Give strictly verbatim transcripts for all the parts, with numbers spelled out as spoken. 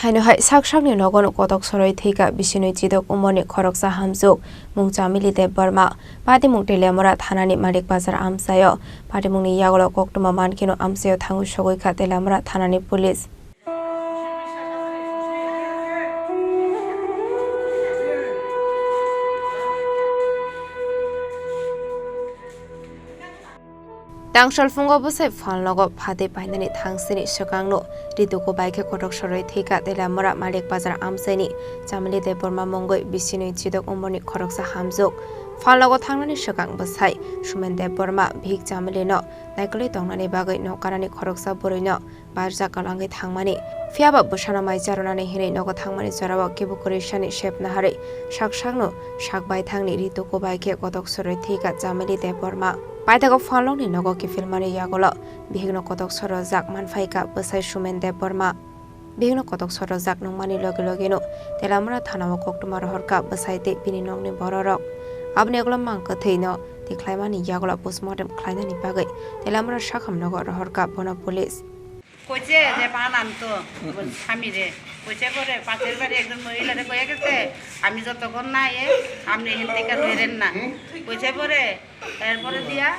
Haino hai sak sakni nogo no kotok soroi thwikha bisinoi chidok umorni khoroksa hamjwk mung Chamili Debbarma. Patimung Teliamura thanani Manik Bazar amchaio. Patimungni yagolo koktwma mankheno amchaio thangwi sogwi kha Teliamura thanani police. Tangsal phungo bwsai phalnogo phatwi painani thangsini swkangno rituku bai khe kotok soroi thwikha Teliamura Manik Bazar amchaini Chamili Debbarma mungwi bisinoi chidok umorni khoroksa hamjwk. Phalnogo thangnani swkang bwsai Sumen Debbarma bihik Chamilino naikolwi tongnani bagwi nokarani khoroksa bwrwino barjak kwlangwi thangmani. Phiyaba bwsano mai charwnani hinwi nogo thangmani jorao kebo kwrwisani sep naharwi sak sakno sak baithangni rituku bai khe kotok soroi thwikha Chamili Debbarma. Paithago phalnokni nogo kiphilmani yagulo bihikno kotok sorojak manphaikha bwsai Sumen Debbarma. Bihikno kotok sorojak nungmani loge logeno Teliamura thanao koktwma rohorkha bwsai tei bini nokni bororok. Aboni yagulo mang kwthwino tikhlaimani yagulo postmortem khlainani bagwi Teliamura sakham nogo rohorkha bono police. কইছে যে পান আনতো স্বামীরে। কইছে পরে পাশের বাড়ি একজন মহিলারে কয়ে গেছে, "আমি যতক্ষণ না এ, আপনি এখান থেকে বেরেন না।" কইছে পরে, এরপরে দিয়া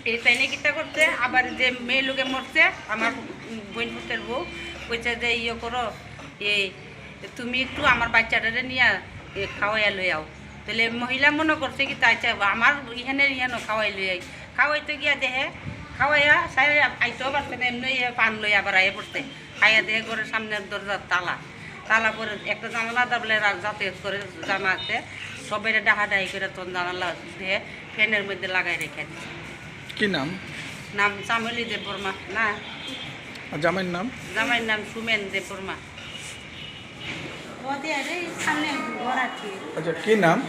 এই তাইনে কিতা করছে, আবার যে মেয়ে লোকে মরছে, আমার বোন পুতের বউ, কইছে যে, "ইয়ে করো, এই তুমি একটু আমার বাচ্চাটারে নিয়ে, এ, খাওয়াইয়া লই আও।" তাহলে মহিলা মনে করছে কি, তাই চাইবো, আমার এখানে, এখানে খাওয়াই লই আই। খাওয়াইতে গিয়া দেখে, খাওয়াইয়া সাইডে আইতেও পারছে না, এমনি ইয়ে পান লই আবার আইয়া পড়ছে। আইয়া দেখে ঘরের সামনের দরজার তালা, তালা পরে একটা জানালা দা বলে রা-, যাতায়াত করে জানা আছে, সবাই ডাহাডাহি করে তখন জানালা দিয়ে ফ্যানের মধ্যে লাগাই রেখে দিছে। কি নাম? নাম চামেলি দেববর্মা না। আর জামাইয়ের নাম? জামাইয়ের নাম সুমেন দেববর্মা। ওদের এই সামনে ঘর আর কি। আচ্ছা, কি নাম?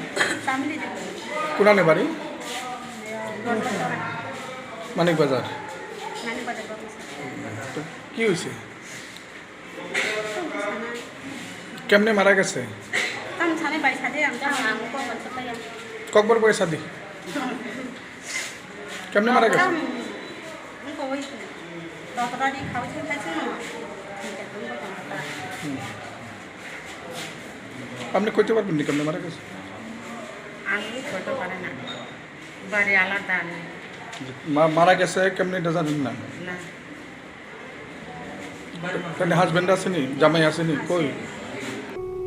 চামেলি দেববর্মা। কোনানে বাড়ি? দরজার তলা। মানিক বাজার। মানিক বাজার, দরজার তলা। তো কি হয়েছে? কেমনে মারা গেছে? ককবর বয়স আদি? কেমনে মারা গেছে? হুম। আপনি কইতে পারবেন নি কেমনে মারা গেছে? আমি কইতে পারি না। বাড়ি আলাদা আমি। মা-, মারা গেছে কেমনে এটা জানেন না? না। তাহলে হাজবেন্ড আসেনি, জামাই আসেনি, কই?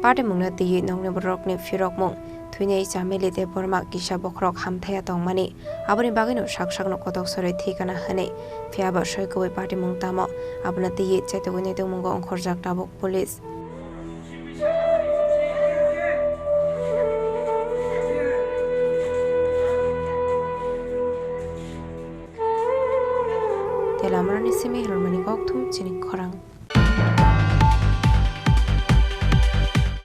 Patimungno twiwi nokni borokni phirokmung thwinai Chamili Debbarma kisa bokhorok hamthaiya tongmani, aboni bagwino sak sakno kotok soroi thwikha na hwnwi. Phiyaba soi kubui patimung tamo, abono twiwi chaitugwi naitugmungo ongkhorjak tabuk police. Teliamurani simi hirmani kokthum chini khorang.